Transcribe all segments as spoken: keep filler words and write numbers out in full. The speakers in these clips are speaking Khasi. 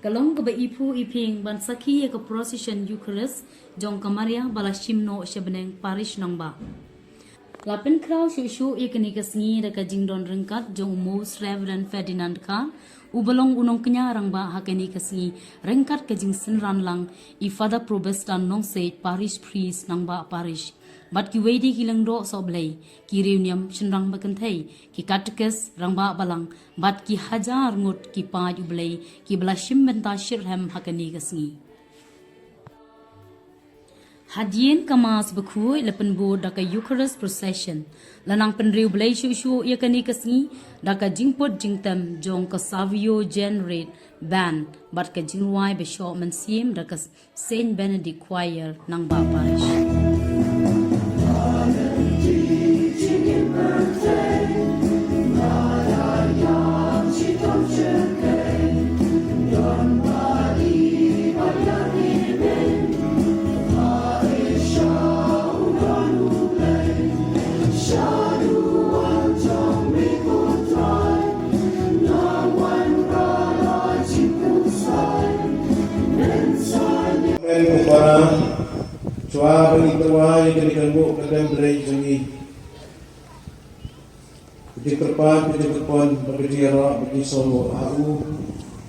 Ka long kaba iphuh iphieng ban sakhi ïa ka procession Eucharist jong ka Maria ba la shim noh sha bneng Parish Nangbah. La pynkhraw shuh shuh ïa kane ka sngi da ka jingdon ryngkat jong u Most Reverend Ferdinand Kha, uba long u nongkñia rangbah ha kane ka sngi, ryngkat ka jingsynran lang i Father Probestan Nongseit, Parish Priest Nangbah Parish, bad kiwei de ki lyngdoh sohblei, ki riewniam shynrang ba kynthei, ki katekis, rangbah balang, bad ki hajar ngut ki paid U Blei kiba la shim bynta shitrhem ha kane ka sngi. Hadien ka Mass bakhuid la pynbud da ka Eucharist Procession. La nang pynriewblei shuh shuh ïa kane ka sngi da ka jingput jingtem jong ka Savio Gen Red Band bad ka jingrwai ba shoh mynsiem da ka Saint Benedict Choir Nangbah Parish. Amen, ko para. Shuwa ba ngi tyrwa ïa kane ka nguh ka dem Blei jong ngi, ka jingkyrpad, ka jingkyrpon, bad ka jingïaroh, bad ka jingsngewnguh ha u.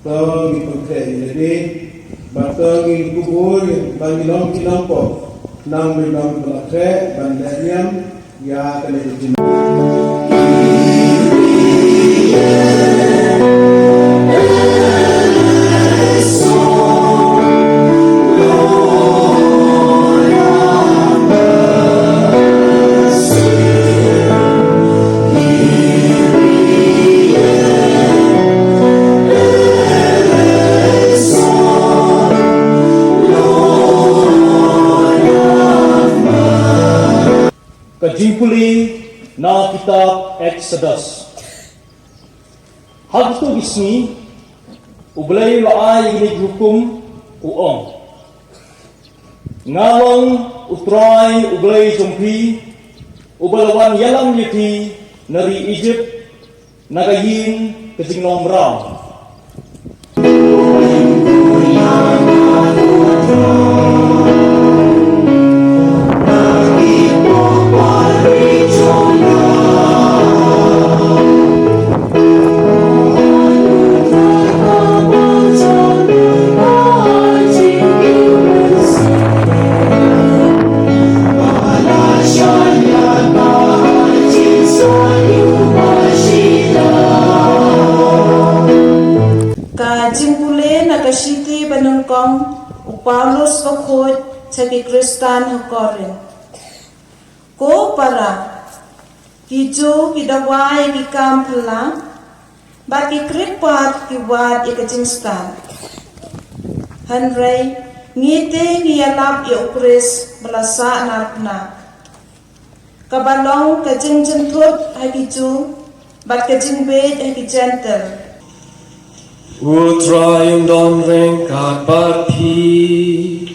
To ngi pynkhreh ïa lade, bad to ngi kubur, bad ngi long ki nongpop, nang ngi long kiba la khreh ban leh niam ïa kane ka jingim. Ka jingpule na kitab Exodus. Ha kito ki sngi, U Blei u la ai ïa kine ki hukum, u ong: Nga long U Trai U Blei jong phi, uba la wan ïalam ïa phi na ri Ijipt, na ka ïing ka jinglong mraw. Ka jingpule na ka shithi ba nyngkong u Paulus bakhuid sha ki Khristan ha Korinth. Ko para, ki Jiw ki dawa ïa ki kam phylla, bad ki krikpat ki wad ïa ka jingstad. Hynrei ngi te ngi ïalap ïa U Khrist ba la sahnarphna, kaba long ka jingjynthut ha ki Jiw bad ka jingbieit ha ki Jentil. U Trai un don ryngkat bad phi.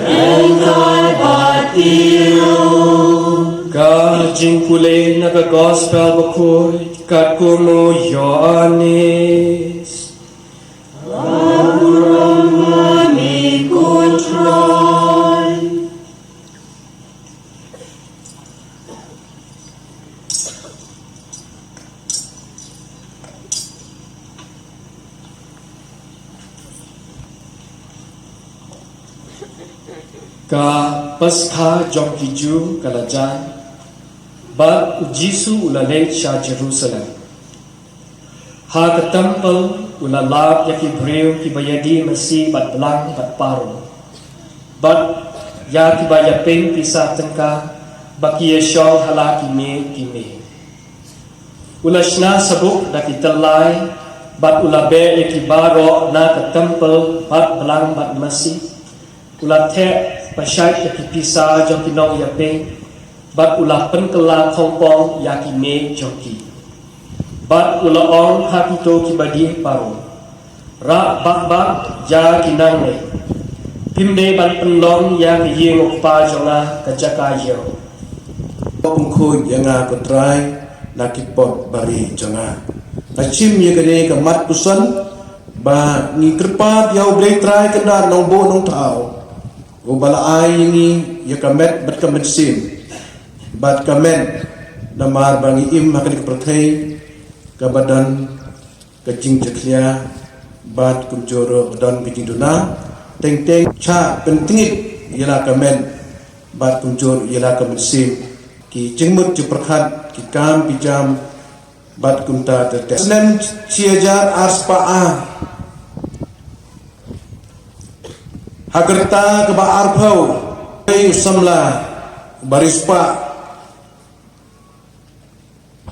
Ryngkat bad phi ruh. Ka jingpule na ka Gospel bakhuid katkum u Ïoannis. Burom ha me ko Trai. Ka Paskha jong ki Jiw ka la jia, bad u Jisu u la leit sha Jerusalem. Ha ka templ u la lap ïa ki briew kiba ïadie masi bad blang bad paru, bad ïa kiba ïapeiñ pisa tyngka ba ki ïashong ha la ki miej ki miej. U la shna sabuk da ki tyllai, bad u la beh ïa ki baroh na ka templ bad blang bad masi. U la theh pyrshah ïa ki pisa jong ki nongïapeiñ, bad u la pynkylla khongpong ïa ki miej jong ki. Bad u la ong ha kito kiba die paru: Rah bak bak ïa ki nangne. Phim dei ban pynlong ïa ka ïing u Kpa jong nga ka jaka ïew. Pop pynkhuid ïa nga ko Trai na ki pop bari jong nga. Nga shim ïa kane ka mat puson Ba ngi kyrpad ïa U Blei Trai Kynrad Nongbuh Nongthaw, uba la ai ïa ngi ïa ka met bad ka mynsiem bad ka met, namar ba ngi im ha kane ka pyrthei kaba don ka jingjakhlia bad kumjuh ruh ba don ka jingduna. Teng teng, shah pyntngit ïa la ka met bad kumjuh ïa la ka mynsiem, ki jingmut jingpyrkhat, ki kam ki jam, bad kumta ter ter. Snem shi hajar arspah ar, ha ka rta kaba arphew, u samla ba riewspah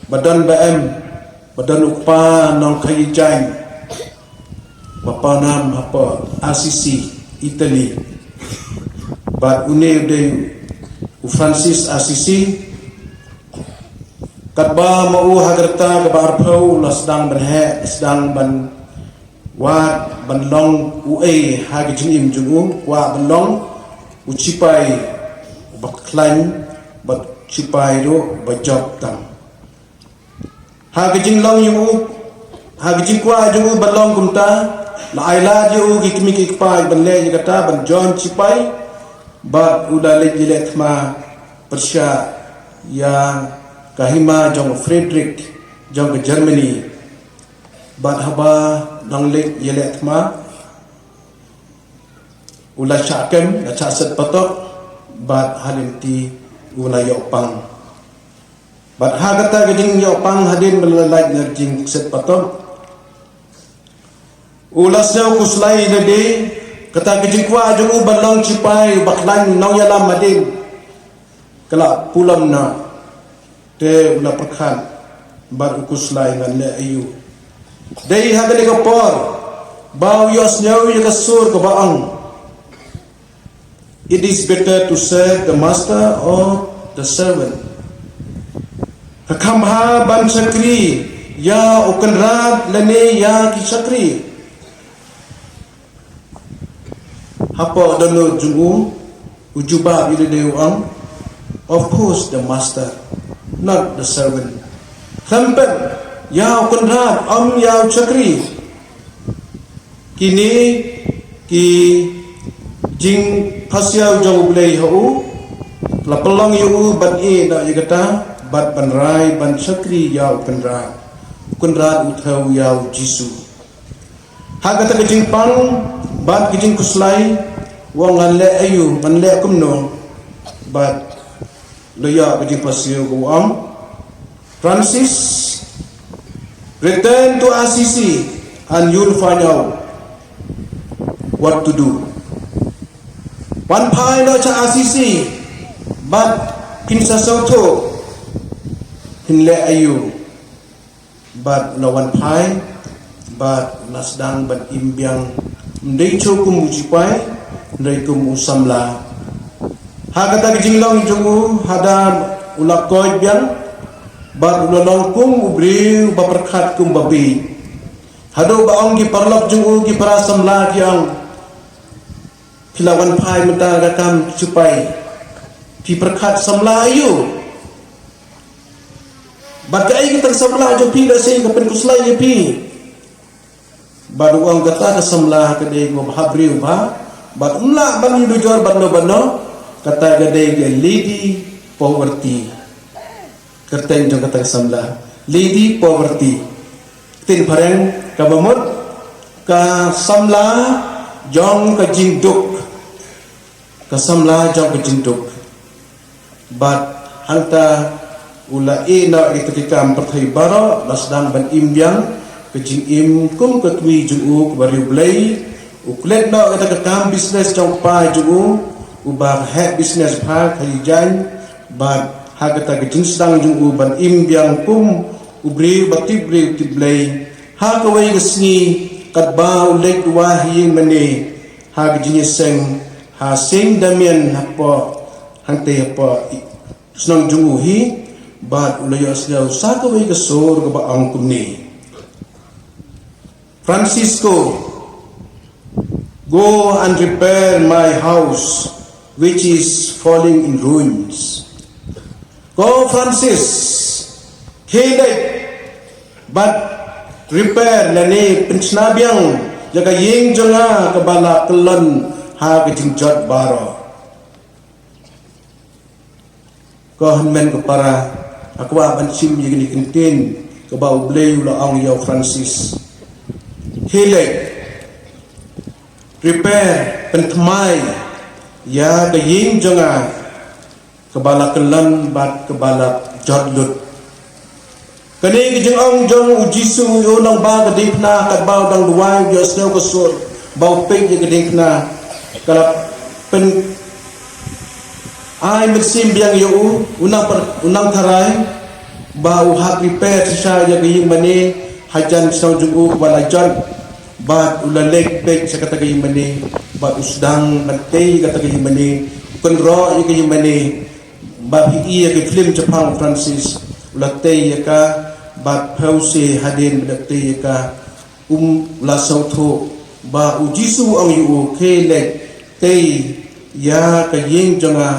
ba don ba em, ba don u kpa nongkhaïi jaiñ, ba pawnam hapoh Assisi, Italy. Bad une u dei u Francis Assisi. Katba ma u ha ka rta kaba arphew u la sdang ban heh, sdang ban wad ban long uei ha ka jingim jong u, kwah ban long u shipai uba khlaiñ bad shipai ruh ba jop tam. Ha ka jinglong jong u, ha ka jingkwah jong u ban long kumta, la ai lad ïa u ki kmie ki kpa ban leh ïa kata, ban join shipai. Bad u la leit ïaleh thma pyrshah ïa ka hima jong Frederick jong ka Germany. Bad haba dang leit ïaleh thma, u la shah kem, la shah set patok, bad ha lynti u la ïoh pang. Bad ha kata ka jingïoh pang hadien ba la lait na ka jingset patok, u la sngew khuslai lade. Kata ka jingkwah jong u ban long shipai uba khlaiñ nongïalam hadien ka la pulom noh. Te u la pyrkhat bad u khuslai, ngan leh aïu? Dei ha kane ka por ba u ïohsngew ïa ka sur kaba ong, "It is better to serve the master or the servant." Ka kham bha ban shakri ïa u kynrad lane ïa ki shakri. Hapoh dohnud jong u, u jubab ïa lade, u ong, "Of course the master, not the servant." Khlem pep ïa u kynrad, ym ïa u shakri. Kine ki jingpasiaw jong U Blei ha u la pynlong ïa u ban ïeh noh ïa kata bad ban rai ban shakri ïa u kynrad. U kynrad u thew ïa U Jisu. Ha kata ka jingpang bad ka jingkhuslai, u ong, "Ngan leh aïu, ngan leh kumno?" Bad la ïoh ka jingpasiaw ka u ong, "Francis, return to Assisi and you'll find out what to do." Wan phai noh sha Assisi bad phin sa sngewthuh phin leh aïu. Bad u la wan phai bad u la sdang ban im biang, ym dei shuh kum u shipai, hynrei kum u samla. Ha kata ka jinglong jong u, haduh u la koit biang bad u la long kum u briew ba pyrkhat kum ba bieit. Haduh ba ong ki paralok jong u, ki para samla, ki ong, "Phi la wan phai mynta ka kam shipai, phi pyrkhat samla aïu? Bad kaei kata ka samla jong phi, lehse ka pynkhuslai ïa phi?" Bad u ong, "Kata ka samla ka dei kaba ha briew bha, bad ym lah ban ïa dujor bad no bad no, kata ka dei ka Lady Poverty." Kyrteng jong kata ka samla, Lady Poverty. Ktien phareng kaba mut, ka samla jong ka jingduk. Ka samla jong ka jingduk. Bad hangta u la ïeh noh ïa kita ki kam pyrthei baroh, la sdang ban im biang ka jingim kum ka kmie jong u kaba riewblei. U klet noh ïa kata ka kam business jong u kpa jong u, uba heh business bha, khaïi jaiñ. Bad ha kata ka jingsdang jong u ban im biang kum u briew ba tip briew tip Blei, ha kawei ka sngi, katba u leit u wai ha ïing mane, ha ka jingïaseng ha Saint Damian hapoh, hangtei hapoh shnong jong u hi, bad u la ïohsngew sa kawei ka sur kaba ong kumne, "Francisco, go and repair my house, which is falling in ruins." Ko Francis, khie leit bad repair lane pynshna biang ïa ka ïing jong nga kaba la kyllon ha ka jingjot baroh. Ko hynmen ko para, nga kwah ban shim ïa kane ka ktien kaba U Blei u la ong ïa u Francis. Khie leit, repair, pynthymmai ïa ka ïing jong nga kaba la kyllon bad kaba la jot lut. Kane ka jingong jong U Jisu ïa u nongbah ka diengphna katba u dang duwai, u ïohsngew ka sur ba u peit ïa ka diengphna, ka la pyn ai mynsiem biang ïa u, u nang par-, u nang tharai ba u hap repair shisha ïa ka ïing mane hajan shnong jong u ba la jot. Bad u la leit peit sha kata ka ïing mane, bad u sdang ban tei kata ka ïing mane, u kynroh ïa ka ïing mane. Bad phi i ïa ka film shaphang u Francis, u la tei ïa ka, bad phew sien hadien ba u la tei ïa ka, um la sngewthuh ba U Jisu u ong ïa u, khie leit, tei ïa ka ïing jong nga,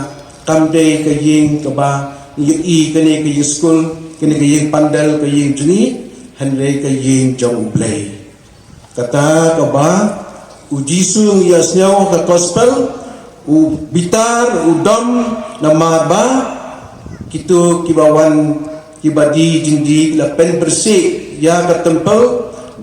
kam dei ka ïing kaba ngi ïohi kane ka ïing skul, kane ka ïing pandal, ka ïing jong ngi, hynrei ka ïing jong U Blei. Kata kaba U Jisu ngi ïohsngew ha ka gospel, u bitar, u dom, namar ba kito kiba wan, kiba die jingdie, ki la pynpyrshah ïa ka templ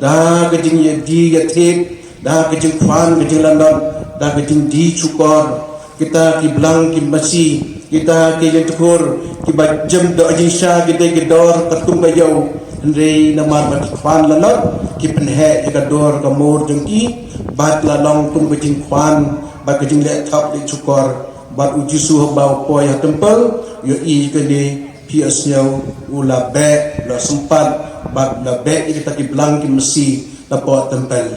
da ka jingïadie ïathied, da ka jingkhwan, ka jinglanot, da ka jingdie shukor. Kita ki blang ki masi, kita ki lyntkhur, kiba jem doh jingshisha, kita ki dor katkum ka ïew. Hynrei namar ba ki khwan lanot, ki pynheh ïa ka dor ka mur jong ki, bad la long kum ka jingkhwan bad ka jingleh thok leh shukor. Bad U Jisu haba u poi ha templ, u ïohi kane, phi ïohsngew, u la beh, u la sympat, bad u la beh ïa kita ki blang ki masi napoh templ.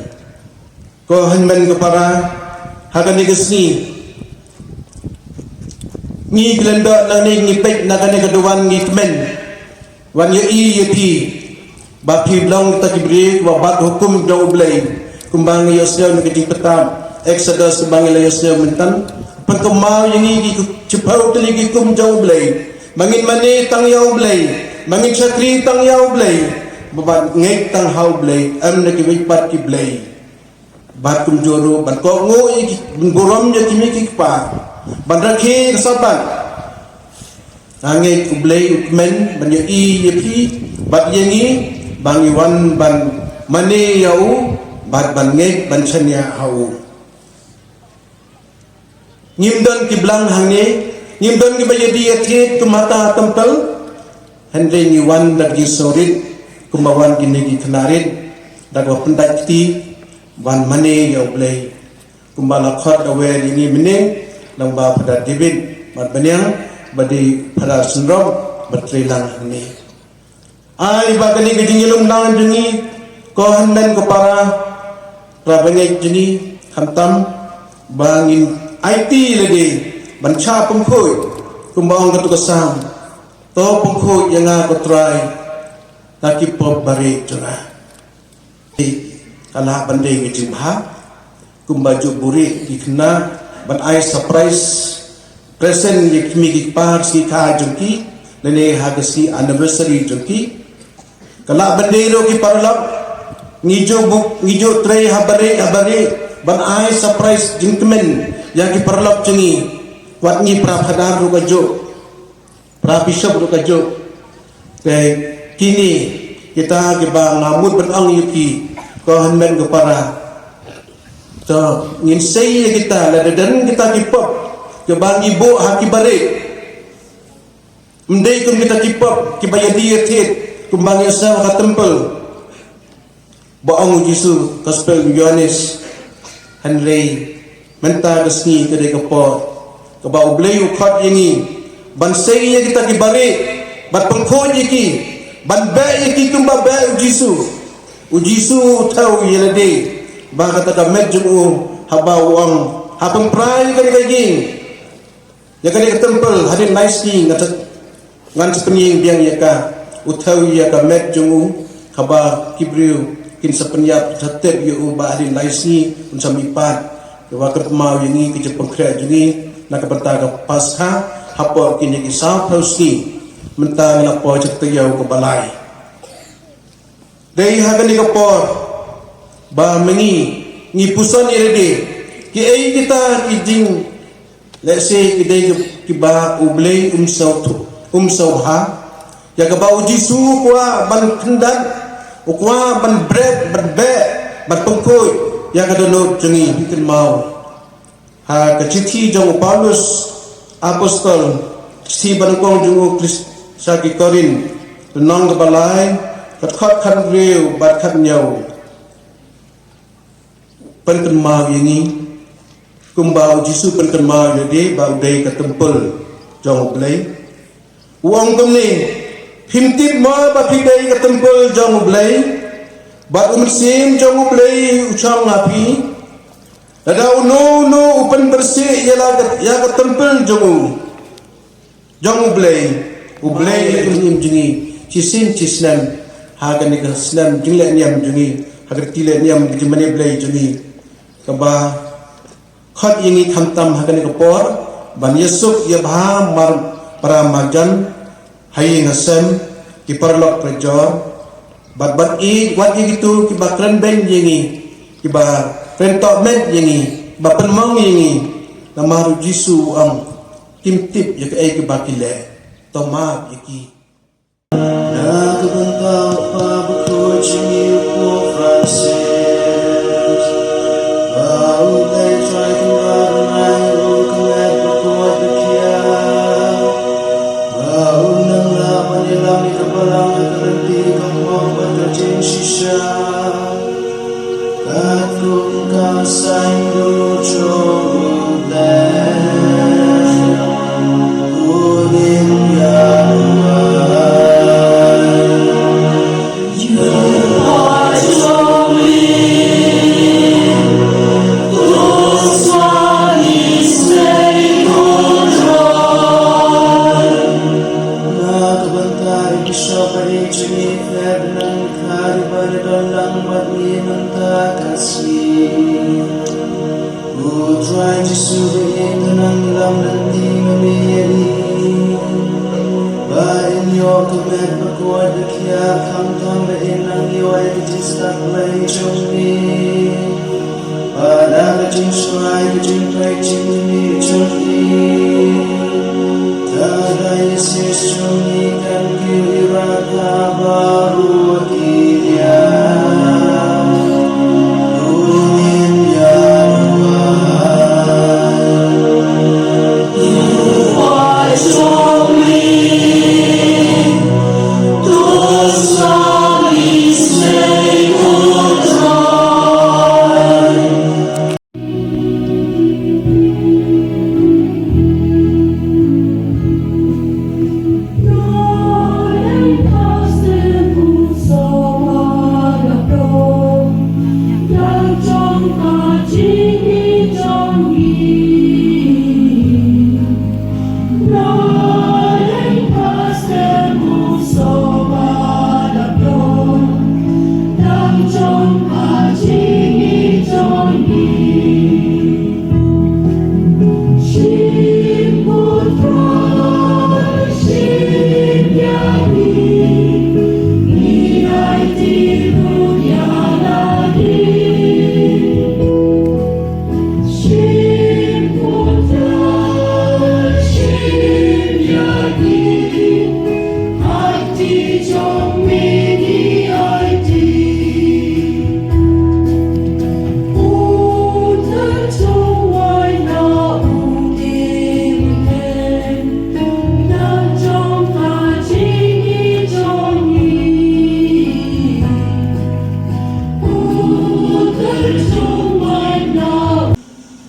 Ko hynmen ko para, ha kane ka sngi ngi kyndon nangne, ngi peit na kane ka duwan, ngi kmen wan ïohi ïa phi ba phi long kita ki briew ba bat hukum jong U Blei, kumba ngi ïohsngew na ka jingpyntip Exodus, kumba ngi la ïohsngew mynta. Pynkynmaw ïa ngi ki shiphew tylli ki hukum jong U Blei, ba ngin mane tang ïa U Blei, ba ngin shakri tang ïa U Blei, ba ban ngeit tang ha U Blei, em na kiwei pat ki blei. Bad kumjuh ruh ban kohnguh ïa ki, ban burom ïa ki kmie ki kpa, ban rakhe ka Sabbath. Nga ngeit U Blei u kmen ban ïohi ïa phi bad ïa ngi, ba ngi wan ban mane ïa u, bad ban ngeit ban shaniah ha u. Ngim don ki blang hangne, ngim don kiba ïadie ïathied kum hata ha templ. Hynrei ngi wan da ka jingsngewrit, kumba wan kine ki khynnah rit, da kaba pyndait kti, ban mane ïa U Blei. Kumba la khot da wer ïa ngi mynne, lyngba Phadar David Matbniang, ba dei Phadar Syndrop, ba trei lang hangne. Ai ba kane ka jingïalum lang jong ngi, ko hynmen ko para, para bangeit jong ngi, khamtam ba ngin aiti lade ban shah pynkhuid, kumba ong katu ka Salm, to pynkhuid ïa nga ko Trai na ki pop barit jong nga. Ka lah ban dei ka jingbha, kumba ju buhrieh ki khynnah ban ai surprise present ïa ki kmie ki kpa ha ka sngi kha jong ki, lane ha ka sngi anniversary jong ki. Ka lah ban dei ruh ki paralok, ngi ju buk, ngi ju trei ha barieh ha barieh ban ai surprise jingkmen ïa ki paralok jong ngi, wat ngi para phadar ruh kajuh. Para bishop ruh kajuh. Te kine kita kiba nga mut ban ong ïa phi, ko hynmen ko para. To ngin sei ïa kita, lada don kita ki pop kiba ngi buh ha ki barieh. Ym dei kum kita ki pop kiba ïadie ïathied kumba ngi sngew ha temple. Ba ong U Jisu, Gospel u Ïoannis. Hynrei mynta ka sngi ka dei ka por kaba U Blei u khot ïa ngi ban sei ïa kita ki barieh, ban pynkhuid ïa ki, ban beh ïa ki kumba beh U Jisu. U Jisu u thew ïa lade ba kata ka met jong u, haba u ong, ha pynpra ïa kane ka ïing, ïa kane ka temple, hadien lai sngi ngan sa, ngan sa pynïeng biang ïa ka. U thew ïa ka met jong u, kaba ki briew kin sa pynïap, sa tip ïa u ba hadien lai sngi un sa mihpat. Kaba kynmaw ïa ngi ka jingpynkhreh jong ngi na ka bynta ka Paskha, hapoh kine ki saw phew sngi mynta ngi la poi sha ka taïew kaba lai. Dei ha kane ka por ba ma ngi Ngi puson ïa lade, kiei kita ki jing, lehse ki dei kiba U Blei um sngewthuh, um sngewbha. Ïa kaba U Jisu u kwah ban khyndiat, u kwah ban bret, ban beh, ban pynkhuid ïa ka dohnud jong ngi. Kynmaw ha ka shithi jong u Paulus apostol, shithi ba nyngkong jong u Khrist sha ki Korinth, lynnong kaba lai, ka dkhot khathynriew bad khathynñiew. Pynkynmaw ïa ngi kumba U Jisu pynkynmaw ïa lade ba u dei ka templ jong U Blei. U ong kumne, phim tip mo ba phi dei ka templ jong U Blei, bad U Mynsiem jong U Blei u shong ha phi? Lada uno uno u pynpyrshah ïa la ka, ïa ka templ jong u, jong U Blei, U Blei u im jong ngi shisien shisnem ha kane ka snem jingleh niam jong ngi, ha ka riti leh niam ka jingmane Blei jong ngi. Kaba khot ïa ngi khamtam ha kane ka por ban ïasuk ïabha mar para marjan, ha ïing ha sem, ki paralok parajor, bad ban ïeit wat ïa kito kiba kren beiñ ïa ngi, kiba kren tohmet ïa ngi, ba pynmong ïa ngi. Namar U Jisu u ong, kim tip ïa kaei kaba ki leh, to map ïa ki. Na ka bynta u kpa bakhuid jong ngi u Pope Francis, ba U Blei Trai Kynrad un ai ha u ka met bakhuid bakhiah, ba un nang lah ban ïalam ïa ka balang ha ka lynti kaba bud bad ka jingshisha. Katkum ka saiñdur jong U Blei, u ïa u ai. Na ka bynta i Bishop ba ïeit jong ngi Ferdinand Khari ba la don lang bad ngi mynta ka sngi. U Trai Jisu ba ïeit, to nang ïalam lynti ma me ïa ngi, ba ngin ïoh ka met bakhuid bakhiah, khamtam ba ngin nang ïoh ïa ka jingstad Blei jong ngi, ba na ka jingshngaiñ ka jingpeit jingmih jong ngi, ka dei ïa ka jingshisha jong ngi kan kiew ïa ka baroh ki liang.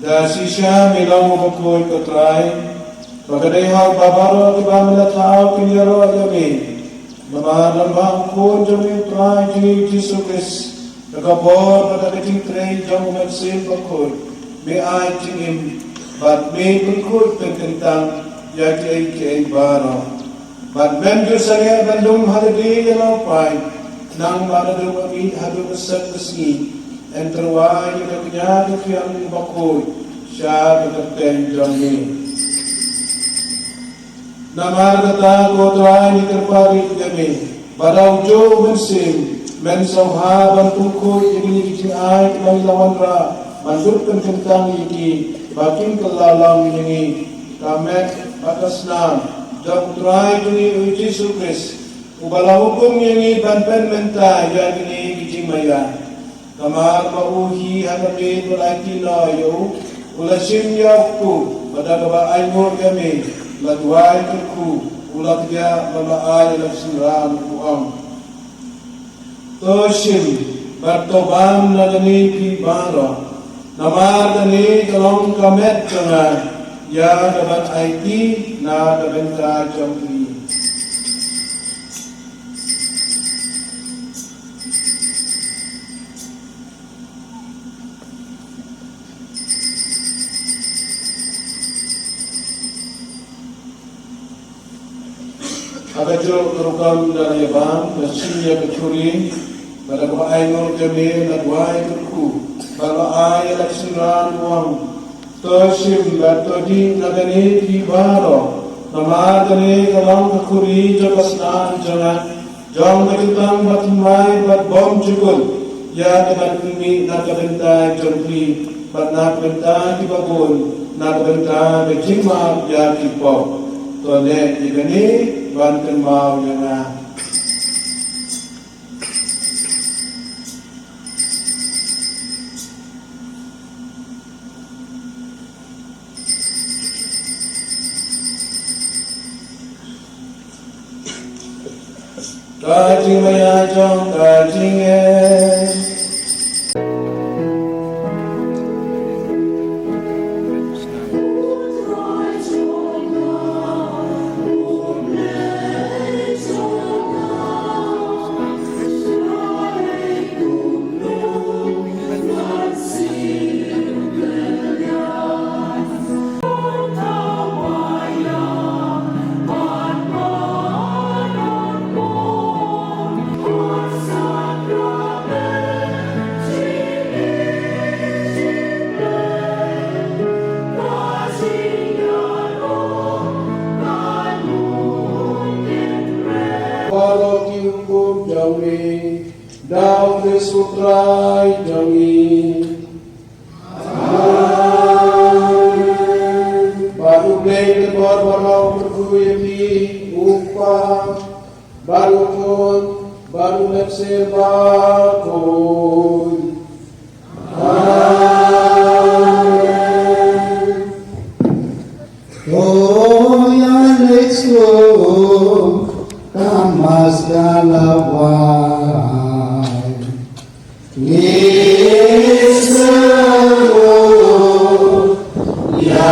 Da shisha me long uba khuid ko Trai, ba ka dei ha uba baroh kiba me la thaw kin ïaroh ïa me. Namar lyngba u Khun jong me u Trai jong ngi Jisu Khrist, da ka bor bad da ka jingtrei jong u Mynsiem Bakhuid, me ai jingim bad me pynkhuid pynkyntang ïa kiei kiei baroh. Bad men ju sangeh ban lum ha lade ïa la u paid, nangta naduh ba mih haduh ka sep ka sngi, yn tyrwa ïa ka kñia ka phiang bakhuid sha ka kyrteng jong me. Namar kata ko Trai ngi kyrpad ïa me, Ba da u juh u Mynsiem, men sngewbha ban pynkhuid ïa kine ki jingai kiba ngi la wanrah, ban lut pynkyntang ïa ki ba kin kylla long ïa ngi. Ka met bad ka snam jong U Trai jong ngi U Jisu Khrist, uba la hukum ïa ngi ban pynmynta ïa kine ki jingmaïa. Namar ba u hi ha ka miet bad aiti noh ïa u, u la shim ïa u kpu, bad da kaba ainguh ïa me, la duwai kyrkhu, u la kdiah bad la ai ïa la ka synran, u ong: To shim bad to bam na kane phi baroh, namar kane ka long ka met jong nga ïa kaban aiti na ka bynta jong phi. Ha kajuh ka rukom da la ïa bam, la shim ïa ka khuri, bad da kaba ainguh ïa me, la duwai kyrkhu, bad la ai ïa la ka synran, u ong: To shim bad to dih na kane phi baroh, namar kane ka long ka khuri jong ka snam jong nga, jong ka jutang bathymmai bad bymjukut, ïa kaban pynmih na ka bynta jong phi bad na ka bynta kiba bun, na ka bynta ka jingmap ïa ki pop. To leh ïa kane ban kynmaw ïa nga. Ka jingmaïa jong ka jingeh. Baroh ki hukum jong me, da U Jisu Trai jong ngi. Amen. Bad U Blei u Kynrad baroh un kyrkhu ïa phi, U Kpa, bad U Khun, bad U Mynsiem Bakhuid. Amen. To ïa leit sha ka Mass ka la wai. Ngi sngewthuh ïa